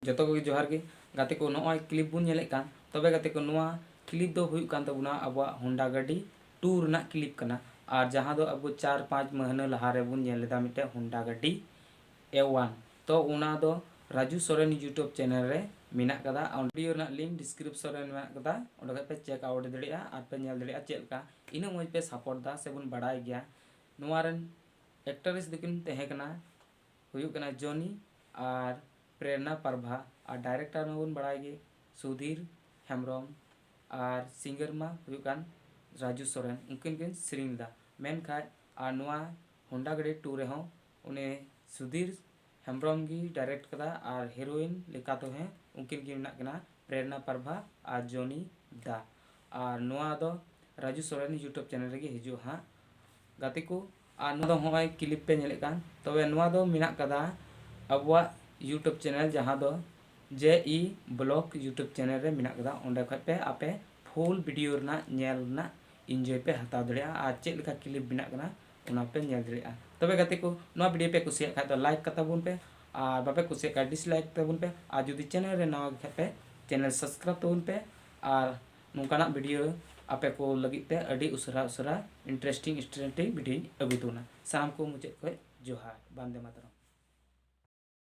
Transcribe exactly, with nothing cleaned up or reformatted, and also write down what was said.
ᱡᱚᱛᱚ ᱠᱚᱜᱮ ᱡᱚᱦᱟᱨ ᱜᱮ᱾ ᱜᱟᱛᱮ ᱠᱚ, ᱱᱚᱜᱼᱚᱭ clip ᱵᱚᱱ ᱧᱮᱞᱮᱫ ᱠᱟᱱ, ᱛᱚᱵᱮ ᱜᱟᱛᱮ ᱠᱚ, ᱱᱚᱣᱟ clip ᱫᱚ ᱦᱩᱭᱩᱜ ᱠᱟᱱ ᱛᱟᱵᱚᱱᱟ ᱟᱵᱚᱣᱟᱜ ᱦᱳᱱᱰᱟ ᱜᱟᱹᱰᱤ ᱴᱩ ᱨᱮᱱᱟᱜ clip ᱠᱟᱱᱟ᱾ ᱟᱨ ᱡᱟᱦᱟᱸ ᱫᱚ ᱟᱵᱚ ᱪᱟᱨ ᱯᱟᱸᱪ ᱢᱟᱹᱦᱱᱟᱹ ᱞᱟᱦᱟ ᱨᱮᱵᱚᱱ ᱧᱮᱞ ᱞᱮᱫᱟ ᱢᱤᱫᱴᱮᱱ ᱦᱳᱱᱰᱟ ᱜᱟᱹᱰᱤ ᱮ ᱳᱣᱟᱱ᱾ ᱛᱚ ᱚᱱᱟ ᱫᱚ ᱨᱟᱡᱩ ᱥᱚᱨᱮᱱ YouTube channel ᱨᱮ ᱢᱮᱱᱟᱜ ᱠᱟᱫᱟ᱾ ᱚᱸᱰᱮ video ᱨᱮᱱᱟᱜ link description ᱨᱮ ᱢᱮᱱᱟᱜ ᱠᱟᱫᱟ, ᱚᱸᱰᱮ ᱠᱷᱚᱡ ᱯᱮ check out ᱫᱟᱲᱮᱭᱟᱜᱼᱟ ᱟᱨ ᱯᱮ ᱧᱮᱞ ᱫᱟᱲᱮᱭᱟᱜᱼᱟ ᱪᱮᱫ ᱞᱮᱠᱟ ᱤᱱᱟᱹᱜ ᱢᱚᱡᱽ ᱯᱮ support ᱫᱟ ᱥᱮᱵᱚᱱ ᱵᱟᱲᱟᱭ ᱜᱮᱭᱟ᱾ ᱱᱚᱣᱟ ᱨᱮᱱ actress ᱫᱚᱠᱤᱱ ᱛᱟᱦᱮᱸ ᱠᱟᱱᱟ, ᱦᱩᱭᱩᱜ ᱠᱟᱱᱟ ᱡᱚᱱᱤ ᱟᱨ ᱯᱨᱮᱨᱱᱟ ᱯᱟᱨᱵᱷᱟ, ᱟᱨ director ᱢᱟᱵᱚᱱ ᱵᱟᱲᱟᱭ ᱜᱮ ᱥᱩᱫᱷᱤᱨ ᱦᱮᱢᱵᱨᱚᱢ, ᱟᱨ singer ᱢᱟ ᱦᱩᱭᱩᱜ ᱠᱟᱱ ᱨᱟᱡᱩ ᱥᱚᱨᱮᱱ, ᱩᱱᱠᱤᱱ ᱠᱤᱱ ᱥᱮᱨᱮᱧ ᱞᱮᱫᱟ᱾ ᱢᱮᱱᱠᱷᱟᱡ ᱟᱨ ᱱᱚᱣᱟ ᱦᱳᱱᱰᱟ ᱜᱟᱹᱰᱤ ᱴᱩ ᱨᱮᱦᱚᱸ ᱩᱱᱤ ᱥᱩᱫᱷᱤᱨ ᱦᱮᱢᱵᱨᱚᱢ ᱜᱮ direct ᱠᱟᱫᱟ, ᱟᱨ heroine ᱞᱮᱠᱟᱛᱮ ᱦᱚᱸ ᱩᱱᱠᱤᱱ ᱠᱤᱱ ᱢᱮᱱᱟᱜ ᱠᱤᱱᱟ ᱯᱨᱮᱨᱱᱟ ᱯᱟᱨᱵᱷᱟ ᱟᱨ ᱡᱚᱱᱤ ᱫᱟ᱾ ᱟᱨ ᱱᱚᱣᱟ ᱫᱚ ᱨᱟᱡᱩ ᱥᱚᱨᱮᱱ YouTube channel ᱨᱮᱜᱮ ᱦᱤᱡᱩᱜᱼᱟ ᱦᱟᱸᱜ ᱜᱟᱛᱮ ᱠᱚ᱾ ᱟᱨ ᱱᱚᱣᱟ ᱫᱚ ᱦᱚᱸᱜᱼᱚᱭ clip ᱯᱮ ᱧᱮᱞᱮᱫ ᱠᱟᱱ, ᱛᱚᱵᱮ ᱱᱚᱣᱟ ᱫᱚ ᱢᱮᱱᱟᱜ ᱠᱟᱫᱟ ᱟᱵᱚᱣᱟᱜ YouTube channel, ᱡᱟᱦᱟᱸ ᱫᱚ J E Vlog YouTube channel ᱨᱮ ᱢᱮᱱᱟᱜ ᱠᱟᱫᱟ᱾ ᱚᱸᱰᱮ ᱠᱷᱚᱡ ᱯᱮ ᱟᱯᱮ full video ᱨᱮᱱᱟᱜ ᱧᱮᱞ ᱨᱮᱱᱟᱜ enjoy ᱯᱮ ᱦᱟᱛᱟᱣ ᱫᱟᱲᱮᱭᱟᱜᱼᱟ, ᱟᱨ ᱪᱮᱫ ᱞᱮᱠᱟ clip ᱵᱮᱱᱟᱜ ᱠᱟᱱᱟ ᱚᱱᱟ ᱯᱮ ᱧᱮᱞ ᱫᱟᱲᱮᱭᱟᱜᱼᱟ᱾ ᱛᱚᱵᱮ ᱜᱟᱛᱮ ᱠᱚ, ᱱᱚᱣᱟ video ᱯᱮ ᱠᱩᱥᱤᱭᱟᱜ ᱠᱷᱟᱡ ᱫᱚ like ᱠᱟᱛᱟ ᱵᱚᱱ ᱯᱮ, ᱟᱨ ᱵᱟᱯᱮ ᱠᱩᱥᱤᱭᱟᱜ ᱠᱷᱟᱡ dislike ᱛᱟᱵᱚᱱ ᱯᱮ, ᱟᱨ ᱡᱩᱫᱤ channel ᱨᱮ ᱱᱟᱣᱟ ᱜᱮ ᱠᱷᱟᱡ ᱯᱮ channel subscribe ᱛᱟᱵᱚᱱ ᱯᱮ, ᱟᱨ ᱱᱚᱝᱠᱟᱱᱟᱜ video ᱟᱯᱮ ᱠᱚ ᱞᱟᱹᱜᱤᱫ ᱛᱮ ᱟᱹᱰᱤ ᱩᱥᱟᱹᱨᱟ ᱩᱥᱟᱹᱨᱟ interesting interesting video ᱤᱧ ᱟᱹᱜᱩᱭ ᱛᱟᱵᱚᱱᱟ᱾ ᱥᱟᱱᱟᱢ ᱠᱚ ᱢᱩᱪᱟᱹᱫ ᱠᱷᱚᱡ ᱡᱚᱦᱟᱨ, ᱵᱟᱱᱫᱮ ᱢᱟᱛᱟᱨᱟᱢ᱾